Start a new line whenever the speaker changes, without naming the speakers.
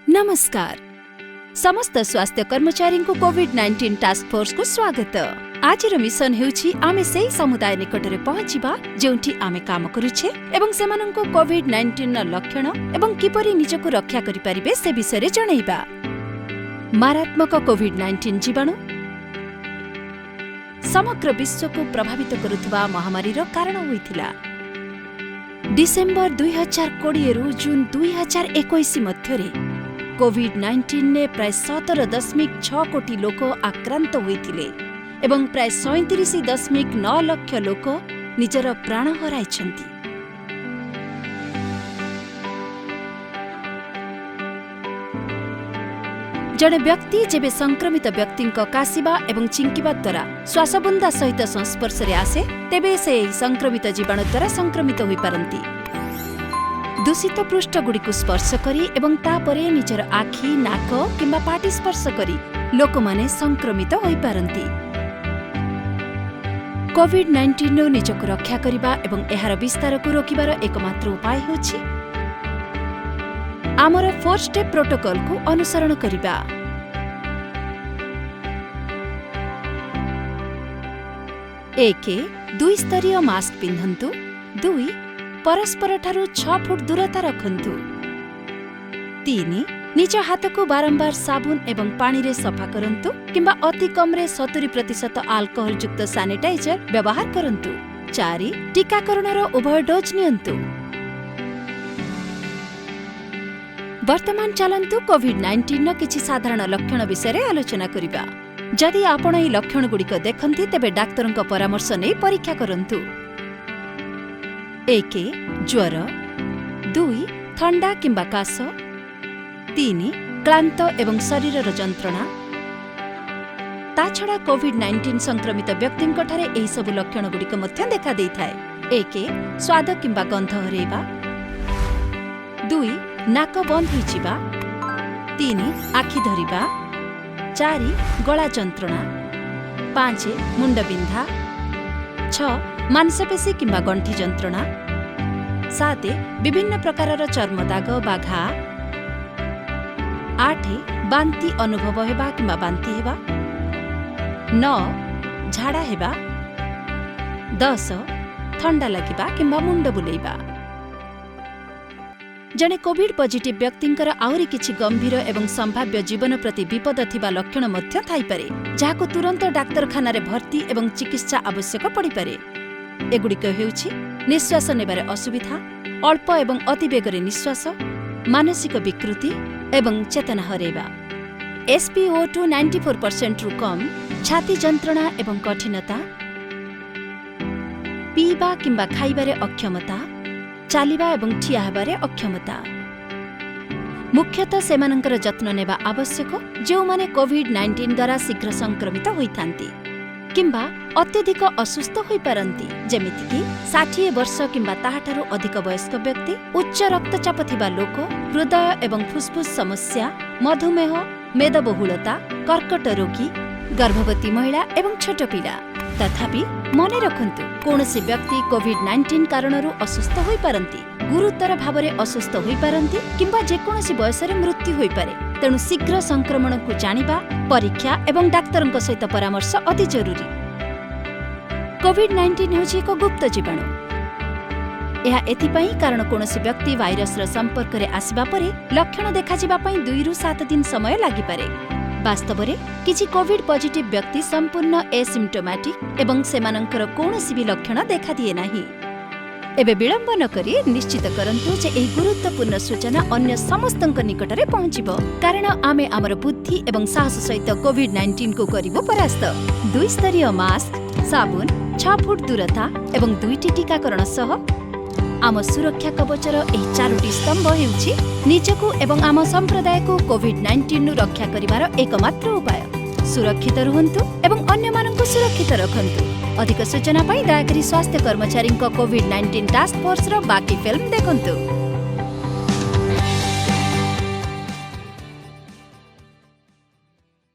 ନମସ୍କାର। ସମସ୍ତ ସ୍ୱାସ୍ଥ୍ୟ କର୍ମଚାରୀଙ୍କୁ କୋଭିଡ-19 ଟାସ୍କ ଫୋର୍ସକୁ ସ୍ୱାଗତ। ଆଜିର ମିଶନ ହେଉଛି ଆମେ ସେହି ସମୁଦାୟ ନିକଟରେ ପହଞ୍ଚିବା ଯେଉଁଠି ଆମେ କାମ କରୁଛେ ଏବଂ ସେମାନଙ୍କୁ କୋଭିଡ-19ର ଲକ୍ଷଣ ଏବଂ କିପରି ନିଜକୁ ରକ୍ଷା କରିପାରିବେ ସେ ବିଷୟରେ ଜଣାଇବା। ମାରାତ୍ମକ କୋଭିଡ-19 ଜୀବାଣୁ ସମଗ୍ର ବିଶ୍ୱକୁ ପ୍ରଭାବିତ କରୁଥିବା ମହାମାରୀର କାରଣ ହୋଇଥିଲା। ଡିସେମ୍ବର 2020ରୁ ଜୁନ୍ 2021 ମଧ୍ୟରେ କୋଭିଡ-19ରେ ପ୍ରାୟ 17.6 କୋଟି ଲୋକ ଆକ୍ରାନ୍ତ ହୋଇଥିଲେ ଏବଂ ପ୍ରାୟ 37.9 ଲକ୍ଷ ଲୋକ ନିଜର ପ୍ରାଣ ହରାଇଛନ୍ତି। ଜଣେ ବ୍ୟକ୍ତି ଯେବେ ସଂକ୍ରମିତ ବ୍ୟକ୍ତିଙ୍କ କାଶିବା ଏବଂ ଛିଙ୍କିବା ଦ୍ୱାରା ଶ୍ୱାସବୁନ୍ଦା ସହିତ ସଂସ୍ପର୍ଶରେ ଆସେ, ତେବେ ସେ ଏହି ସଂକ୍ରମିତ ଜୀବାଣୁ ଦ୍ୱାରା ସଂକ୍ରମିତ ହୋଇପାରନ୍ତି। ଦୂଷିତ ପୃଷ୍ଠଗୁଡ଼ିକୁ ସ୍ପର୍ଶ କରି ଏବଂ ତାପରେ ନିଜର ଆଖି, ନାକ କିମ୍ବା ପାଟି ସ୍ପର୍ଶ କରି ଲୋକମାନେ ସଂକ୍ରମିତ ହୋଇପାରନ୍ତି। କୋଭିଡ-19ରୁ ନିଜକୁ ରକ୍ଷା କରିବା ଏବଂ ଏହାର ବିସ୍ତାରକୁ ରୋକିବାର ଏକମାତ୍ର ଉପାୟ ହେଉଛି ଆମର ଫୋର୍ ଷ୍ଟେପ୍ ପ୍ରୋଟୋକଲକୁ ଅନୁସରଣ କରିବା। ଏକ, ଦୁଇ ସ୍ତରୀୟ ମାସ୍କ ପିନ୍ଧନ୍ତୁ। ଦୁଇ, ପରସ୍ପରଠାରୁ 6 ଫୁଟ ଦୂରତା ରଖନ୍ତୁ। ତିନି, ନିଜ ହାତକୁ ବାରମ୍ବାର ସାବୁନ ଏବଂ ପାଣିରେ ସଫା କରନ୍ତୁ କିମ୍ବା ଅତି କମ୍ରେ 70% ଆଲକୋହଲଯୁକ୍ତ ସାନିଟାଇଜର ବ୍ୟବହାର କରନ୍ତୁ। ଚାରି, ଟୀକାକରଣର ଉଭୟ ଡୋଜ୍ ନିଅନ୍ତୁ। ବର୍ତ୍ତମାନ ଚାଲନ୍ତୁ କୋଭିଡ-19ର କିଛି ସାଧାରଣ ଲକ୍ଷଣ ବିଷୟରେ ଆଲୋଚନା କରିବା। ଯଦି ଆପଣ ଏହି ଲକ୍ଷଣଗୁଡ଼ିକ ଦେଖନ୍ତି, ତେବେ ଡାକ୍ତରଙ୍କ ପରାମର୍ଶ ନେଇ ପରୀକ୍ଷା କରନ୍ତୁ। ଏକ, ଜ୍ୱର। ଦୁଇ, ଥଣ୍ଡା କିମ୍ବା କାଶ। ତିନି, କ୍ଳାନ୍ତ ଏବଂ ଶରୀରର ଯନ୍ତ୍ରଣା। ତାଛଡ଼ା କୋଭିଡ-19 ସଂକ୍ରମିତ ବ୍ୟକ୍ତିଙ୍କଠାରେ ଏହିସବୁ ଲକ୍ଷଣଗୁଡ଼ିକ ମଧ୍ୟ ଦେଖାଦେଇଥାଏ। ଏକ, ସ୍ୱାଦ କିମ୍ବା ଗନ୍ଧ ହରାଇବା। ଦୁଇ, ନାକ ବନ୍ଦ ହୋଇଯିବା। ତିନି, ଆଖି ଧରିବା। ଚାରି, ଗଳା ଯନ୍ତ୍ରଣା। ପାଞ୍ଚ, ମୁଣ୍ଡବିନ୍ଧା। ଛଅ, ମାଂସପେଶୀ କିମ୍ବା ଗଣ୍ଠି ଯନ୍ତ୍ରଣା। ସାତ, ବିଭିନ୍ନ ପ୍ରକାରର ଚର୍ମ ଦାଗ ବା ଘା। ଆଠ, ବାନ୍ତି ଅନୁଭବ ହେବା କିମ୍ବା ବାନ୍ତି ହେବା। ନଅ, ଝାଡ଼ା ହେବା। 10, ଥଣ୍ଡା ଲାଗିବା କିମ୍ବା ମୁଣ୍ଡ ବୁଲେଇବା। ଜଣେ କୋଭିଡ ପଜିଟିଭ୍ ବ୍ୟକ୍ତିଙ୍କର ଆହୁରି କିଛି ଗମ୍ଭୀର ଏବଂ ସମ୍ଭାବ୍ୟ ଜୀବନ ପ୍ରତି ବିପଦ ଥିବା ଲକ୍ଷଣ ମଧ୍ୟ ଥାଇପାରେ, ଯାହାକୁ ତୁରନ୍ତ ଡାକ୍ତରଖାନାରେ ଭର୍ତ୍ତି ଏବଂ ଚିକିତ୍ସା ଆବଶ୍ୟକ ପଡ଼ିପାରେ। ଏଗୁଡ଼ିକ ହେଉଛି ନିଶ୍ୱାସ ନେବାରେ ଅସୁବିଧା, ଅଳ୍ପ ଏବଂ ଅତି ବେଗରେ ନିଶ୍ୱାସ, ମାନସିକ ବିକୃତି ଏବଂ ଚେତନା ହରାଇବା, SpO2 94%ରୁ କମ୍, ଛାତି ଯନ୍ତ୍ରଣା ଏବଂ କଠିନତା, ପିଇବା କିମ୍ବା ଖାଇବାରେ ଅକ୍ଷମତା, ଚାଲିବା ଏବଂ ଠିଆ ହେବାରେ ଅକ୍ଷମତା। ମୁଖ୍ୟତଃ ସେମାନଙ୍କର ଯତ୍ନ ନେବା ଆବଶ୍ୟକ ଯେଉଁମାନେ କୋଭିଡ-19 ଦ୍ୱାରା ଶୀଘ୍ର ସଂକ୍ରମିତ ହୋଇଥାନ୍ତି କିମ୍ବା ଅତ୍ୟଧିକ ଅସୁସ୍ଥ ହୋଇପାରନ୍ତି, ଯେମିତିକି 60 ବର୍ଷ କିମ୍ବା ତାହାଠାରୁ ଅଧିକ ବୟସ୍କ ବ୍ୟକ୍ତି, ଉଚ୍ଚ ରକ୍ତଚାପ ଥିବା ଲୋକ, ହୃଦୟ ଏବଂ ଫୁସ୍ଫୁସ୍ ସମସ୍ୟା, ମଧୁମେହ, ମେଦବହୁଳତା, କର୍କଟ ରୋଗୀ, ଗର୍ଭବତୀ ମହିଳା ଏବଂ ଛୋଟ ପିଲା। ତଥାପି ମନେ ରଖନ୍ତୁ, କୌଣସି ବ୍ୟକ୍ତି କୋଭିଡ-19 କାରଣରୁ ଅସୁସ୍ଥ ହୋଇପାରନ୍ତି, ଗୁରୁତର ଭାବରେ ଅସୁସ୍ଥ ହୋଇପାରନ୍ତି କିମ୍ବା ଯେକୌଣସି ବୟସରେ ମୃତ୍ୟୁ ହୋଇପାରେ। ତେଣୁ ଶୀଘ୍ର ସଂକ୍ରମଣକୁ ଜାଣିବା, ପରୀକ୍ଷା ଏବଂ ଡାକ୍ତରଙ୍କ ସହିତ ପରାମର୍ଶ ଅତି ଜରୁରୀ। କୋଭିଡ-19 ହେଉଛି ଏକ ଗୁପ୍ତ ଜୀବାଣୁ। ଏହା ଏଥିପାଇଁ କାରଣ କୌଣସି ବ୍ୟକ୍ତି ଭାଇରସର ସମ୍ପର୍କରେ ଆସିବା ପରେ ଲକ୍ଷଣ ଦେଖାଯିବା ପାଇଁ 2ରୁ 7 ଦିନ ସମୟ ଲାଗିପାରେ। ବାସ୍ତବରେ କିଛି କୋଭିଡ ପଜିଟିଭ୍ ବ୍ୟକ୍ତି ସମ୍ପୂର୍ଣ୍ଣ ଏସିମ୍ପଟୋମାଟିକ୍ ଏବଂ ସେମାନଙ୍କର କୌଣସି ବି ଲକ୍ଷଣ ଦେଖାଦିଏ ନାହିଁ। ଏବେ ବିଳମ୍ବ ନ କରି ନିଶ୍ଚିତ କରନ୍ତୁ ଯେ ଏହି ଗୁରୁତ୍ୱପୂର୍ଣ୍ଣ ସୂଚନା ଅନ୍ୟ ସମସ୍ତଙ୍କ ନିକଟରେ ପହଞ୍ଚିବ, କାରଣ ଆମେ ଆମର ବୁଦ୍ଧି ଏବଂ ସାହସ ସହିତ କୋଭିଡ-19କୁ କରିବୁ ପରାସ୍ତ। ଦୁଇ ସ୍ତରୀୟ ମାସ୍କ, ସାବୁନ, 6 ଫୁଟ ଦୂରତା ଏବଂ ଦୁଇଟି ଟୀକାକରଣ ସହ ଆମ ସୁରକ୍ଷା କବଚର ଏହି ଚାରୋଟି ସ୍ତମ୍ଭ ହେଉଛି ନିଜକୁ ଏବଂ ଆମ ସମ୍ପ୍ରଦାୟକୁ କୋଭିଡ-19ରୁ ରକ୍ଷା କରିବାର ଏକମାତ୍ର ଉପାୟ। ସୁରକ୍ଷିତ ରୁହନ୍ତୁ ଏବଂ ଅନ୍ୟମାନଙ୍କୁ ସୁରକ୍ଷିତ ରଖନ୍ତୁ। ଅଧିକ ସୂଚନା ପାଇଁ ଦୟାକରି ସ୍ୱାସ୍ଥ୍ୟ କର୍ମଚାରୀଙ୍କ କୋଭିଡ-19 ଟାସ୍କ ଫୋର୍ସର ବାକି ଫିଲ୍ମ ଦେଖନ୍ତୁ।